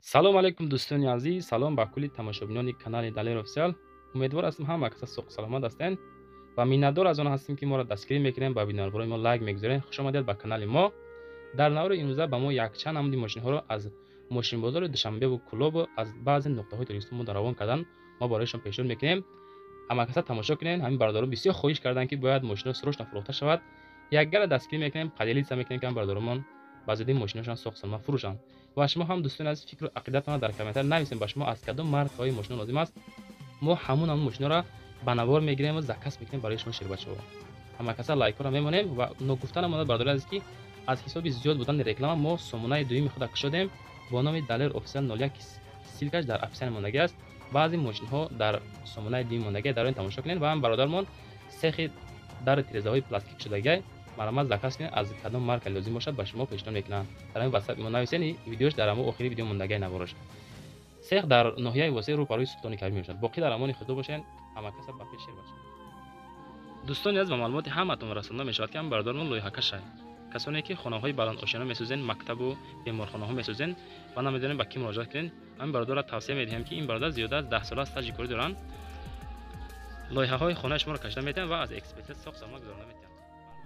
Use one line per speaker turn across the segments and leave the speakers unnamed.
Салом алейкум, дӯстони азиз, салом ба кулли тамошобинони канали Далер Офисиал. Умедвор ҳастам, ҳама каса соқ саломат ҳастен ва миннатдор аз он ҳастем, ки моро дастгирӣ мекунем, ба видеонаворҳои мо лайк мегузорем. Хуш омадед ба канали мо. Дар навори имрӯза ба мо якчанд намуди мошинҳоро аз мошинбозори Душанбеву Кӯлобу аз баъзе нуқтаҳои Тоҷикистон мо равон кардан, мо барои шумо пешниҳод мекунем. Ҳама каса тамошо кунем. Ҳамин бародарон бисёр хоҳиш карданд, ки бояд мошинҳо срочно фурӯхта шавад. Якгара дастгирӣ мекунем, поделиться мекунем, ки бародаронмон ба зудӣ мошинҳошон соқ саломат фурӯшанд. Ва шумо ҳам, дӯстони азиз, фикру ақидатонро дар комментар нависем, ба шумо аз кадом маркаҳои мошино лозим аст. Мо ҳамун ҳамун мошиноро ба навор мегирем ва заказ мекунем барои шумо, шербачаҳо. Ҳама каса лайкҳоро мемонем. Ва ногуфта намонад, бародари азиз, ки аз ҳисоби зиёд будани реклама мо сомонаи дуюми худро кушодем бо номи Далер Офисиал 01. Ссылка ш дар описание мондагӣ аст. Баъзе мошинҳо дар сомонаи дуюм мондагӣ, дар он тамошо кунед. Ва ҳам бародармон сехи дари тирезаҳои пластик шудагиай, марҳамат, заказ кунед. Аз кадом марка лозим бошад, ба шумо пешниҳод мекунанд. Дар ҳамин ватсап мо нависен, видеош дар ҳамо охири видео мондагиай наворош. Сех дар ноҳияи Восеъ, рӯ барои Султони Кабир мебошад. Боқӣ дар амони худо бошед. Ҳама каса ба пеш, шер бошед. Дӯстони азиз, ба маълумоти ҳаматон расонда мешавад, ки ҳам бародармон лоиҳакашай. Касоне ки хонаҳои баландошёна месозен, мактабу беморхонаҳо месозен ва намедонем ба кӣ муроҷиат кунед, ҳамин бародарро тавсия медиҳем, ки ин бародар зиёда аз 10 сола стажи корӣ доранд. Лоиҳаҳои хонаи шуморо кашида метиҳанд ва аз экспертиза соқ саломат гузаронда метиҳанд.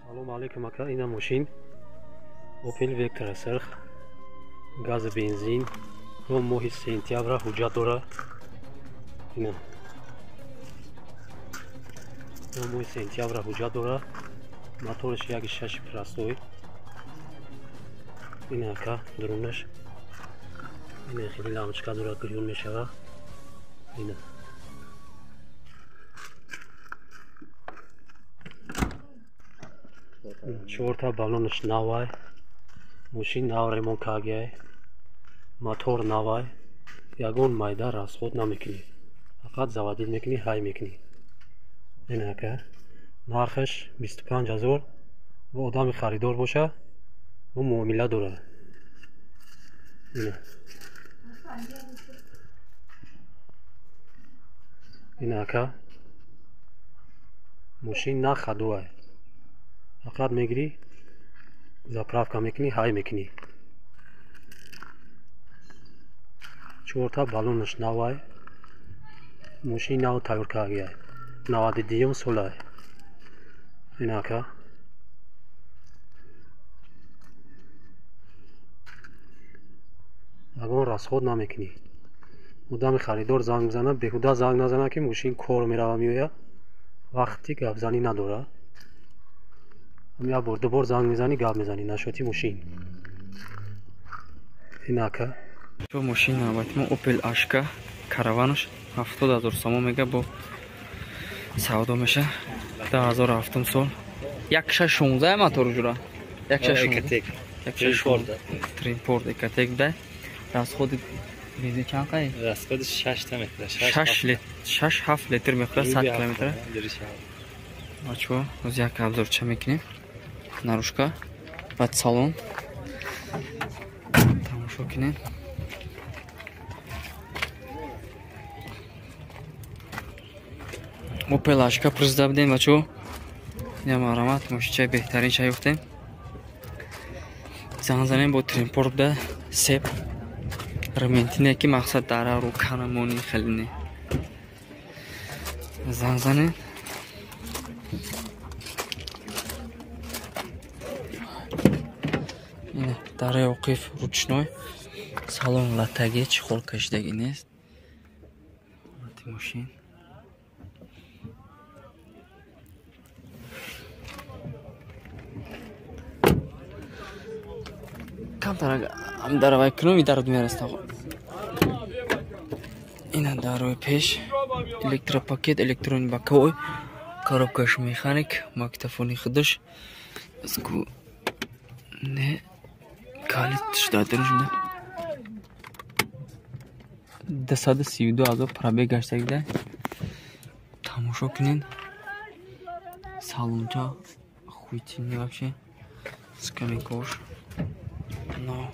Салом алейкум, ака. Ина мошин Опел Вектра сирх, газ, бензин, то моҳи сентябра ҳуҷҷат дора. Ина, то моҳи сентябра ҳуҷҷат дора. Мотораш 1,6, простой. Ина, ака, дурунаш ина хеле лампочка дора, гирён мешава. Ина, чорта баллонаш навай. Мошин нав ремонт кардагиай, мотор навай. Ягон майда расход намекунӣ, фақат заводить мекунӣ, ҳай мекунӣ. Ина, ака, нархаш 25 000. Ва одами харидор боша, ӯ муомила дорад. Ина, ина, ака, мошин на ходовай, фақат мегирӣ, заправка мекунӣ, ҳай мекунӣ. Чорта баллонаш навай. Мошини нав тайёр кардагиай, 92-юм солай. Ина, ака, ягон расход намекунӣ. Одами харидор занг бизанад, беҳуда занг назанад, ки мошин кор мерава, меояд, вақти гапзанӣ надорад. Як бор, ду бор занг мезанӣ, гап мезанӣ нашоти мошин. Ина, ака.
Мошин навбати мо Опел Ашка, караванаш, 70 000 сомон мега, бо савдо меша. 2007 сол, 1,6 16 мотор ҷура, 1,6 Тринпорт Экотек да. Расходи бензин чанд қай?
Расходи шашта мехӯрад.
Шаш ҳафт литр мехӯрад 100 километр. Бачо, оз як обзорча мекунем наружка, баъд салон тамошо кунем. Опел Ашка призда будем, бачо. Я марҳамат, мошинчаи беҳтарин ша ёфтем. Занг занем, бо Тринпорт да, сеп рементине, ки мақсад дара ру канамони хеле не. Занг занем. Ина дараи оқиф ручной, салон латаги, чехол кашидагӣ нест. Ҳолати мошин. Камтар даравай кунум, и дард мераста. Ина дарои пеш, электропакет, электронный боковой, коробкаш механик, магнитофони худаш. Ску не калит шуда шуда. 232 000 пробег гаштагида. Тамошо кунед. Салонча хуйтини вообще. Скамейкош. Но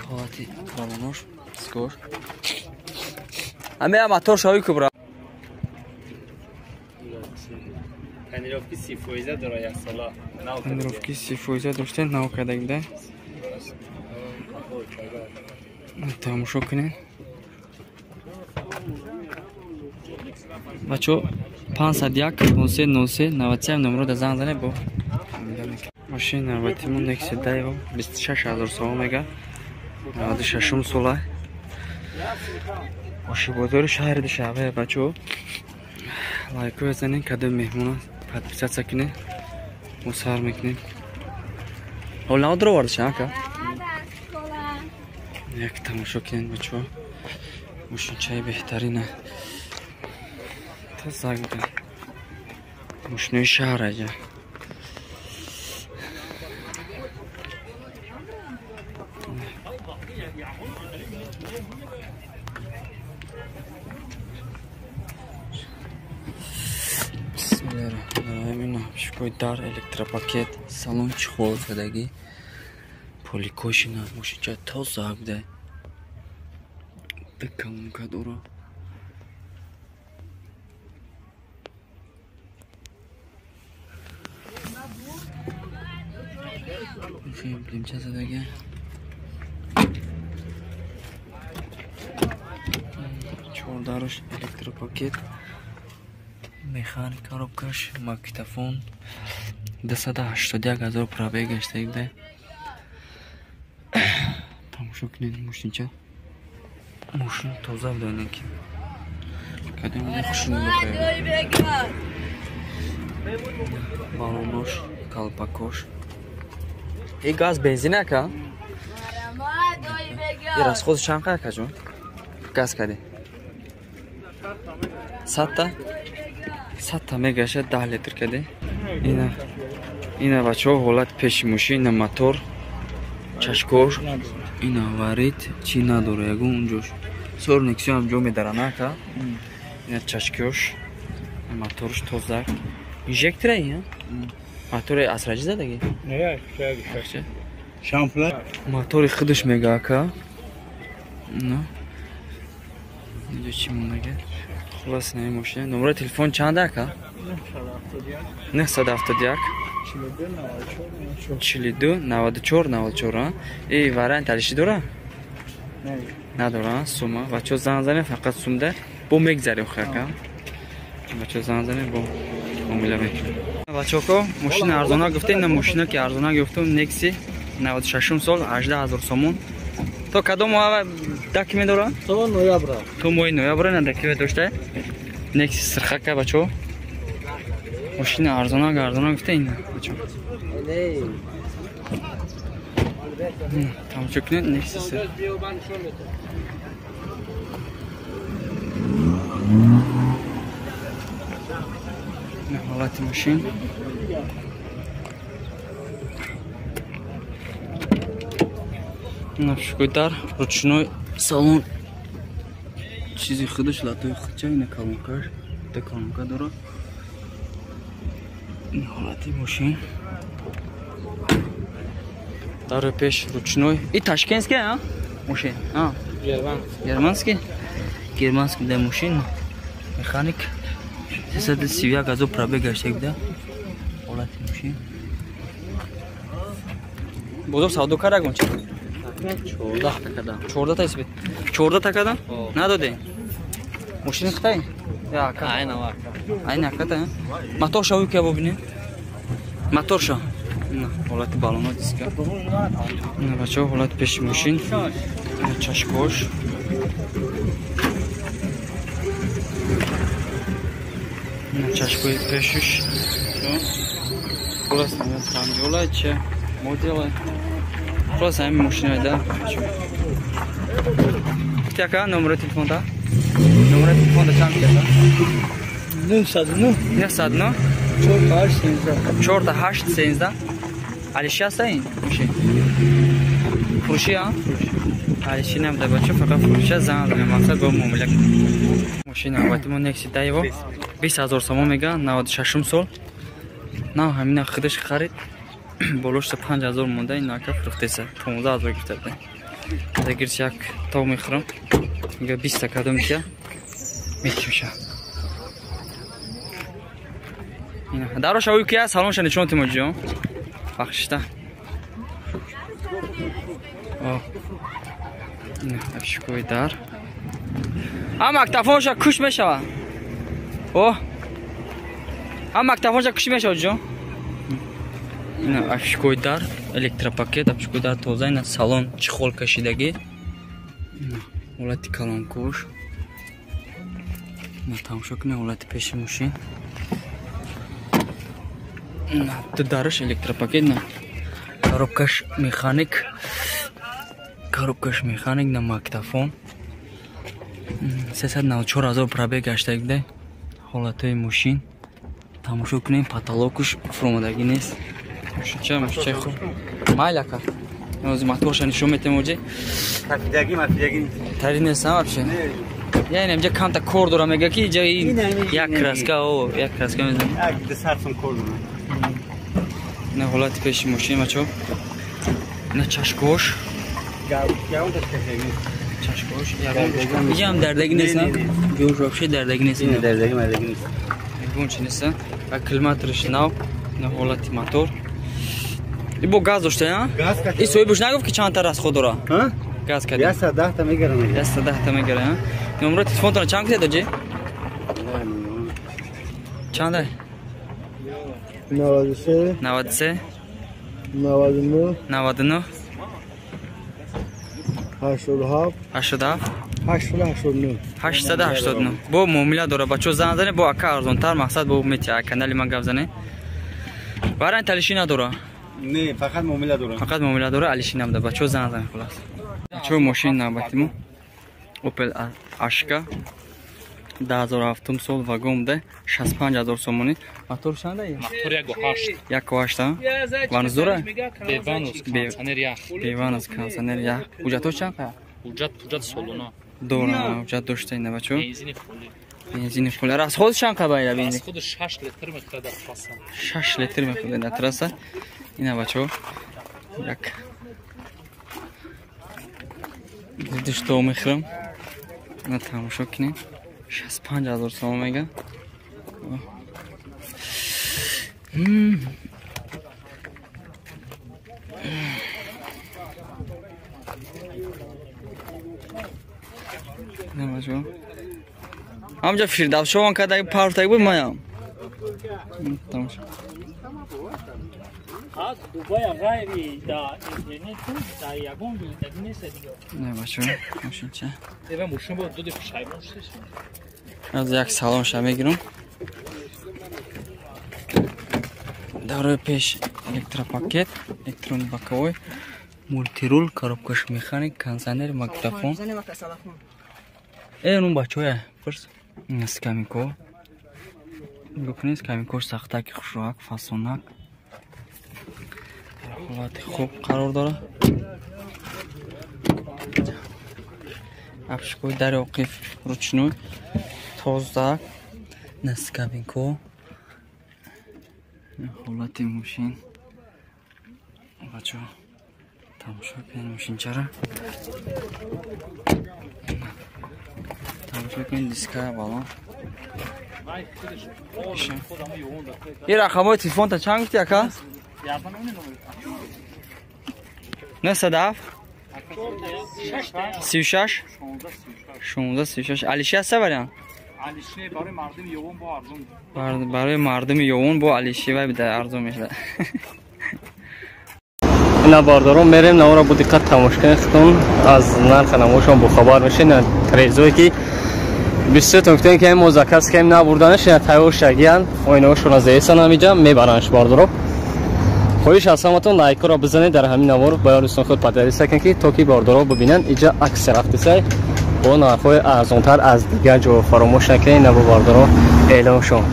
ҳолати балонош, скош. Аме мотор шави кубра.
Тонировки. 30% дора як сола.
Тонировки 30% дошта, нав кардагида. Тамошо кунед. Бачо 501 03 03 97 номро да занг занед бо. Машина навбатимон Nexia Daewoo 26000 сомон мега. 96 сола. Оши бозори шаҳри Душанбе бачо. Лайко занед, кадом меҳмона подписаться кунед. Мо сар мекунем. Ҳол навдро вардаша ака? Як тамошо кунед бачо. Мошинчаи беҳтарина. Тоза буда. Мошинои шаҳр аҷа. Бисмиллаҳир-раҳмонир-раҳим. Дар электропакет, салон чехол задагӣ, поликошина, мошинча тоза буда. Ду колонка дора. Эмблемча задагӣ. Чордарош электропакет. Механик коробкаш, магнитофон. 281 000 пробег гаштагида. Тамошо кунед мошинча. Мошин тоза буда ки. Кадом хушин бихоед. Балонош, калпакош. И газ бензин ака? И расход чанд қадар каҷон? Газ кади. 100 та мегаша 10 литр кади. Ина бачаҳо ҳолат пеши мошин, ина мотор, чашкош, ина варид, чӣ надора ягон унҷош. Сор Нексио ҳам ҷо медарана ака. Ина чашкош, моторш тоза. Инжектора ин? Мотори асраҷи задаги?
Не, шампла.
Мотори худаш мега ака. На. Инҷо чӣ мондаги? Хулас на мошина. Номери телефон чанд ака? 971 42 94 94. И вариант алиши дора? Надора, сума. Бачо занг занем фақат сумда. Бо мегзари охир ака. Бачо занг занем бо муомила мекунем. Бачоко, мошина арзона гуфтем, на мошина ки арзона гуфтем, Nexia 96 сол 18000 сомон. То кадом моҳ документ дора?
То ноябр.
То моҳи ноябр на документ дошта. Nexia сирхака бачо. Мошина арзона арзона гуфтем, бачо. Тамошо кунед Nexia сир. Ҳолати мошин. Нафшукӯи дар ручной салон. Чизи худаш латои худча, ина колонкаш, да колонка дора. Ин ҳолати мошин. Дари пеш ручной. И ташкентский, а? Мошин. А? Германский. Германский да мошин. Механик. 331 000 пробег гаштагида. Ҳолати мошин. Бозор савдо кардагон чи?
14 та кардам.
14 та исбит. 14 та кардам? Надоде. Мошини хитай? Я ака.
Айна ака.
Айна ака та. Мотор шаву ки бубини. Мотор ша. На, ҳолати балоно диска. На бачаҳо ҳолати пеши мошин. Чашкош. На чашкои пешиш. Хулас на трамвиола че модела. Хулас ҳамин мошина да. Гуфти ака номери телефон да? Номери телефон да чанд каса?
909
909
4813
4813. Алиши аста ин мошин? Фурӯши а? Алиши набуда бачо, фақат фурӯши занг занем, мақсад бо муомила кунем. Мошин навбати мо Nexia Daewoo 20000 сомон мега, 96 сол. Нав ҳамина худаш харид. Болошта 5000 монда, ин ака фурӯхтеса. 15000 гирифта буда. Дагирч як тов мехӯрам. Мега 20 та кадом ки метимша. Дароша ӯ ки салонша нишон тимо ҷон. Бахшита. Ина обшивкои дар. А мактафонша куш мешава. О. А мактафонша куш мешава ҷон. Ина обшивкои дар, электропакет, обшивкои дар тоза, ина салон чехол кашидагӣ. Ина ҳолати калонкуш. Ина тамошо кунед ҳолати пеши мошин. Ду дараш электропакет, на коробкаш механик. Коробкаш механик, на мактафон. 394 000 пробег гаштагида. Ҳолатҳои мошин. Тамошо кунем, потолокуш фуромадагӣ нест. Мошинча, мошинчаи хуб. Майли ака. Ҳозир моторша нишон метем оҷе.
Тафидаги, мафидаги.
Тари нест, вообще. Яъне инҷа камта кор дора, мега ки инҷа як краска, о, як краска мезанем.
Як 200 сом кор дора.
На ҳолати пеши мошин бачо. На чашкош. Чашкош, ягон инҷа ҳам дардагӣ нест, на? Ҷош вообще дардагӣ нест.
Не, дардагӣ мардагӣ нест.
Ягон чи нест, а климаторш нав, на ҳолати мотор. И бо газ дошта, а? И соҳибаш нагуфт ки чанд та расход дора? Газ кардем.
110 та мегирам.
110 та мегирам, а? Номери телефонтон чанд кунед, оҷи? Чанд ай?
93
93
99
99
87
87
889
889. Бо муомила дора бачо, зан зане бо ака арзонтар, мақсад бо мети канали ман гап зане. Вариант алиши надора.
Не, фақат муомила дора.
Фақат муомила дора, алиши набуда. Бачо зан зане хулас. Бачо мошин навбатимо. Opel Ashka 2007 сол вагон буда, 65000 сомонӣ. Мотор чанд ай?
Мотор 1.8.
1.8, ванус дора?
Беванус, кондиционер ях.
Беванус, кондиционер ях. Ҳуҷҷатҳо чанд?
Ҳуҷҷат солона.
Дора, ҳуҷҷат дошта ина бачо.
Бензини холӣ.
Бензини холӣ. Расход чанд қабайда бензин?
Расход 6 литр мехӯрад дар трасса.
6 литр мехӯрад дар трасса. Ина бачо. Як. Дишто мехӯрам. На тамошо кунед. 65000 сомон мега. Намажо. Амҷа Фирдавсшован кадаги партаги буд маям. Тамошо.
Аз Дубай ғайри да интернет да ягон ҷойдаги нест дига.
Не бачо, мошинча.
Эва мошин бо дуди пушаймон шудеш.
Аз як салонша мегирам. Дарои пеш электропакет, электронный боковой, мультирул, коробкаш механик, кондиционер, магнитофон. Э, ну бачоя, пурс. Скамико. Нигоҳ кунед, скамикош сахтаки хушроак, фасонак. Ҳолати хуб қарор дорад. Обшивкои дари оқиф ручной, тоза, наскабинко. Ҳолати мошин. Бачо, тамошо кунед мошинчара. Тамошо кунед диска балон. Ин рақамҳои телефонта чанд гуфти ака? 907 36 16 36. Алиши ҳаста вариант?
Алиши барои мардуми ёвон бо арзон.
Барои мардуми ёвон бо алиши вай бида арзон мешавад.
Ина бардорон мерем навора бо диққат тамош кунед, худтон аз нархи намошон бохабар мешед. Ина трезое ки бисёртон гуфтем ки мо заказ кардем набурданаш, ина тайёр шагиян, оинаҳошонро зесан ҳамиҷа мебаранш бардоро. Хоҳиш аз ҳаматон лайкҳоро бизанед дар ҳамин навор, ба ёрдӯстон худ поделиться кунед ки то ки бардоро бибинанд. Иҷа аксия рафтисай бо нархҳои арзонтар аз дигар ҷо. Фаромӯш накунед наво бардоро эълоншон.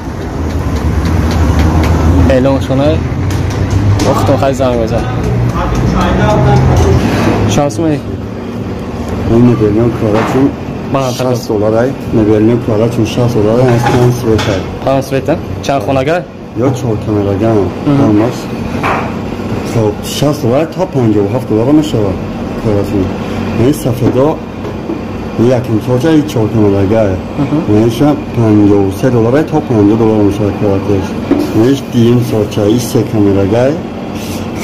Эълоншонай вақтон хай занг мезанад. Чанд сумай?
Мебелион квадратчун 60 долларай, мебелион квадратчун 60 долларай, аз 5 светай.
5 света? Чанд хонага?
Ё 4 камераган ҳамаш. Хоб 60 доллар то 57 доллар мешавад квадратчун. Яъне сафедо яким соча 4 камерага. Яъне 53 долларай то 50 доллар мешавад квадратиш. Иш дим сорча, иш се камерагай.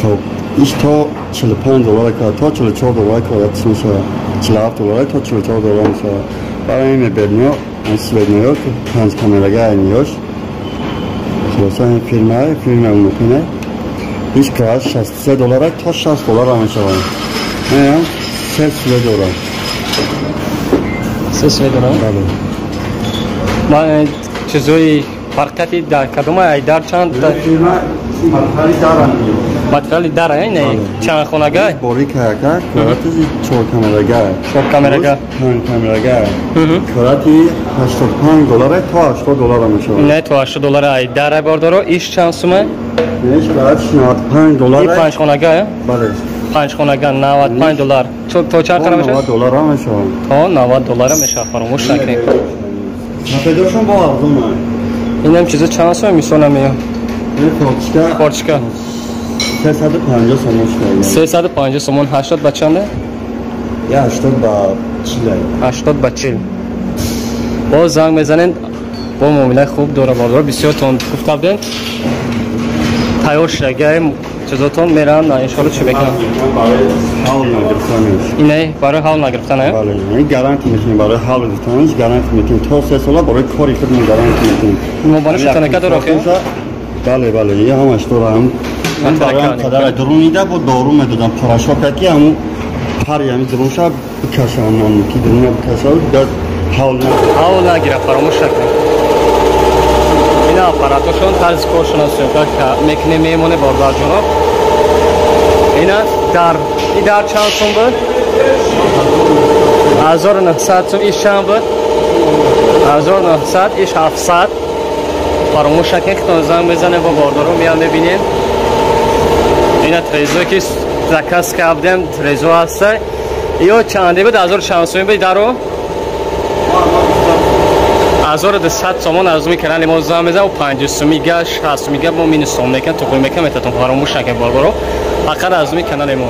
Хоб, иш то 45 доллар квадрат, то 44 доллар квадрат мешавад. 47 доллар то 44 доллар мешавад. Барои мебелниё, светниё, панҷ камерагай ниёш. Хулоса ин фирма мумкине. Иш квадрат 63 доллар то 60 доллар мешавад. Ин се свет дорад.
Се свет дорад?
Бале.
Ман чизои фарқияти дар кадома ай дар чанд
материали дарам
материали дара не чанд хонага
борик ҳака квадрати 4 камерага
4 камерага
5 камерага квадрати 85 доллар то 80 доллар мешавад.
Не то 80 доллар ай дара бордоро иш чанд сума?
Иш квадрат 95 доллар.
5 хонага?
Бале.
5 хонага 95 доллар. То чанд қара мешавад?
90 доллар мешавад.
То 90 доллар мешавад, фаромӯш накунед.
Сафедошон бо арзон.
Инам чизо чанд сум мисол намеё?
Ин форчка.
Форчка
350 сомон шуда.
350 сомон 80 ба чанде?
Я 80 ба 40.
80 ба 40. Боз занг мезанед, бо муомилаи хуб дора бардор, бисёртон гуфта будем. Тайёр шудагиам чизотон меран, иншоалло чӣ мекунам?
Барои ҳал нагирифтанаш.
Ине барои ҳал нагирифтан,
Бале, ин гарантия метем барои ҳал гирифтанаш, гарантия метем то 3 сола барои кори худмон гарантия метем.
Мобайли шутанака дора охи?
Бале, бале, ин ҳамаш дорам. Ман барои қадар дурунида бо дору медодам порошок ки ҳамун пари ҳамин дурунша бикашам, ки дуруна бикашам, газ ҳал
ҳал нагира, фаромӯш накунед. Ина аппаратошон тарзи коршона съёмка мекунем, мемоне бордарҷоно. Ина дар и дар чанд сум буд? 1900 сум. Иш чанд буд? 1900, иш 700. Фаромӯш накунед, худтон занг мезанем бо бордоро меян мебинем. Ина трезо ки заказ кардем, трезо ҳаста. Ё чанде буд? 1400 сум буд даро? 1200 сомон аз рӯи канали мо занг мезанем, 50 суми га, 60 суми га мо минус сом мекунем, туғри мекунем, метатон фаромӯш накунед бордоро. Фақат аз рӯи канали мо.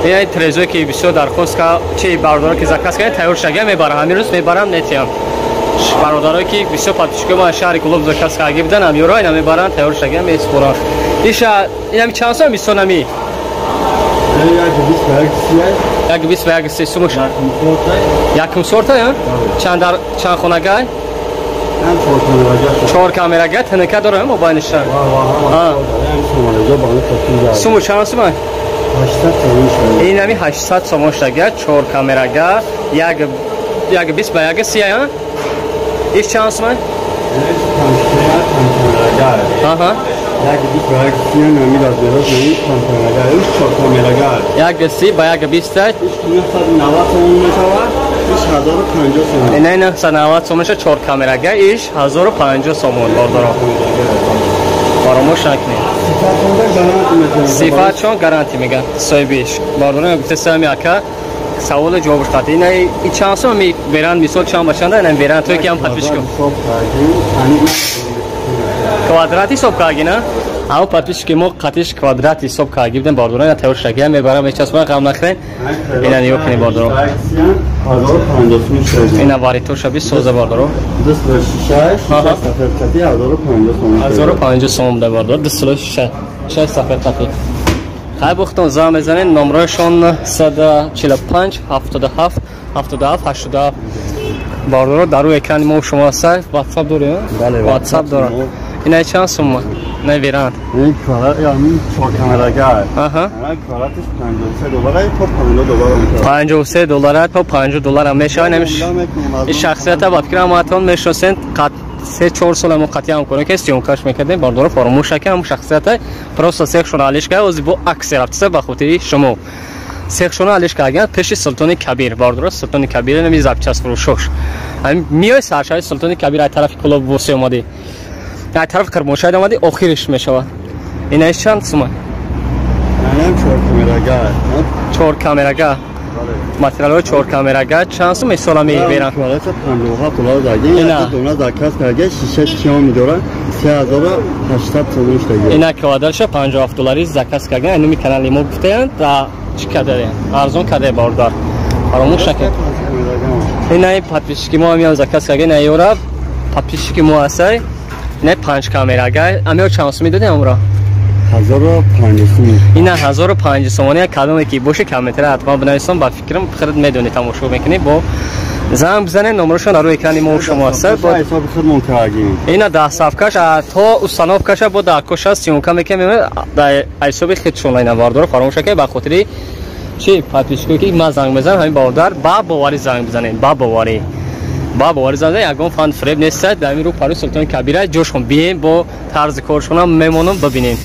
Ин трезое ки бисёр дархост кард, чи бародаро ки заказ кардем, тайёр шуда мебарам, ҳамин рӯз мебарам, нетиям. Бародарое ки бисёр подписчикои мо аз шаҳри Кулоб заказ карда буданд, ҳамёро ина мебаранд, тайёр шуда месупоранд. Иша инами чанд сом бисёр нами? 1 21 3 сумуш. Якум сорта, я? Чанд дар чанд хонагай? 4 камерага тнк дорам мобайлша. Суму чанд сум?
800 сомон шуда.
Инами 800 сомон шудага, 4 камерага, 1 1 20 ба 1 30, я? Иш чанд сум? Аҳа.
1 20 ба 1 30 нами размераш нами 5 камерага, иш 4 камерага.
1 30 ба 1 20.
Иш 990 сомон мешавад. Иш 1050 сомон.
Ина 990 сомон шуд 4 камерага, иш 1050 сомон бордоро. Фаромӯш накунед. Сифатшон гарантия меган соҳибиш. Бордоро гуфта сами ака савол ҷавобш қат. Ина и чанд сом ми веранд мисол чанд ба чанда ина веранд то ки ҳам подписчик. Квадрат ҳисоб кардина? Ҳамон подписчики мо қатиш квадрат ҳисоб карда будем бордоро, ина тайёр шуда мебарам, ҳеч часбон ғам нахӯред. Ина нигоҳ кунед бордоро. Ина варитоша бисоза бордоро.
266 сафед қати 1050 сомон.
1050 сомон буда бордоро, 266 сафед қати. Хай бухтон занг мезанед, номрояшон 145 77 77 87. Бордоро дар рӯи экрани мо шумо ҳаст. WhatsApp доред?
Бале,
WhatsApp дорам. Ина чанд сумма? Не веранд.
Ин квадрат яъни 4 камерага.
Аҳа.
Квадратиш 53 доллар то 50 доллар мешавад.
53 доллар то 50 доллар мешавад. Ин шахсията ба фикрам ҳамаатон мешиносед. 3-4 сол мо қатъи ҳамкорӣ ки съёмкаш мекардем, бордоро фаромӯш накунед, ҳамон шахсията просто сехшона алиш кард, ози бо аксия рафтиса ба хотири шумо. Сехшона алиш кардаган пеши Султони Кабир, бордоро Султони Кабир нами запчас фурӯшош. Ҳамин миёи саршаҳри Султони Кабир аз тарафи Кулоб восе омадӣ. Аз тарафи Қирмоншаҳр омадӣ, охириш мешавад. Ина чанд сума?
Инам 4 камерага.
4 камерага. Материалҳои 4 камерага чанд сум мисола меберам?
Квадрат 57 доллар даги. Ина дона заказ карда, шиша чиён медора 3800 сомон шуда.
Ина квадратша 57 доллари заказ карда, инми канали мо гуфтаанд ва чӣ карда? Арзон карда бордар. Фаромӯш накунед. Ина подписчики мо ҳам заказ карда, ина ёра подписчики мо ҳастай.
Не 5 камера гай. Амио чанд сум медодем амро?
1050 сум.
Ина 1050 сомонӣ кадоме ки боше комментария ҳатман бинависам, ба фикрам хирд медонӣ тамошо мекунӣ бо занг бизанед, номерашон дар рӯи экрани мо шумо аст.
Ҳисоби худмон кардем.
Ина доставкаш то установкаша бо дакоша съёмка мекунем, дар ҳисоби худшон ина бардор фаромӯш накунед ба хотири чи подписчико ки ман занг мезанам ҳамин бародар ба боварӣ занг бизанед, ба боварӣ. Ба боварӣ занг бизанед, ягон фан фиреб нест. Дар ҳамин рӯ пару Султони Кабира ҷошон бием бо тарзи коршонам мемонам бибинем.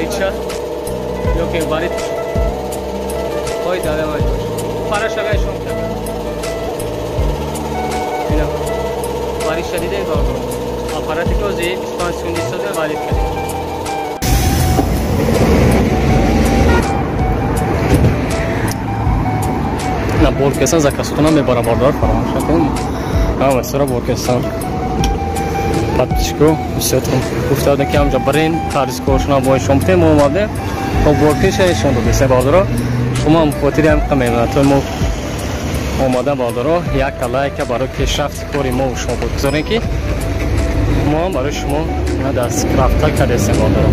Варидша ё ки варид ой давай фараша гайшон кард. Ина варидша дидем бародаро. Аппарати ки ози 25 секунд истода варид кардем. На бор кесан закасутона мебара бародар, фаромӯш накунед. Ҳама сара бор кесан. Подписчико бисёртон гуфта будем ки ҳамҷа барин тарзкоршона бо ишон бутем, мо омадем то боркиша ишон додесем бародаро. Шумо ҳам хотири ҳам меҳнатҳои мо омада бародаро, якта лайка барои пешрафти кори мо шумо бигузорем, ки мо ҳам барои шумо дастрафта кардесем бародаро.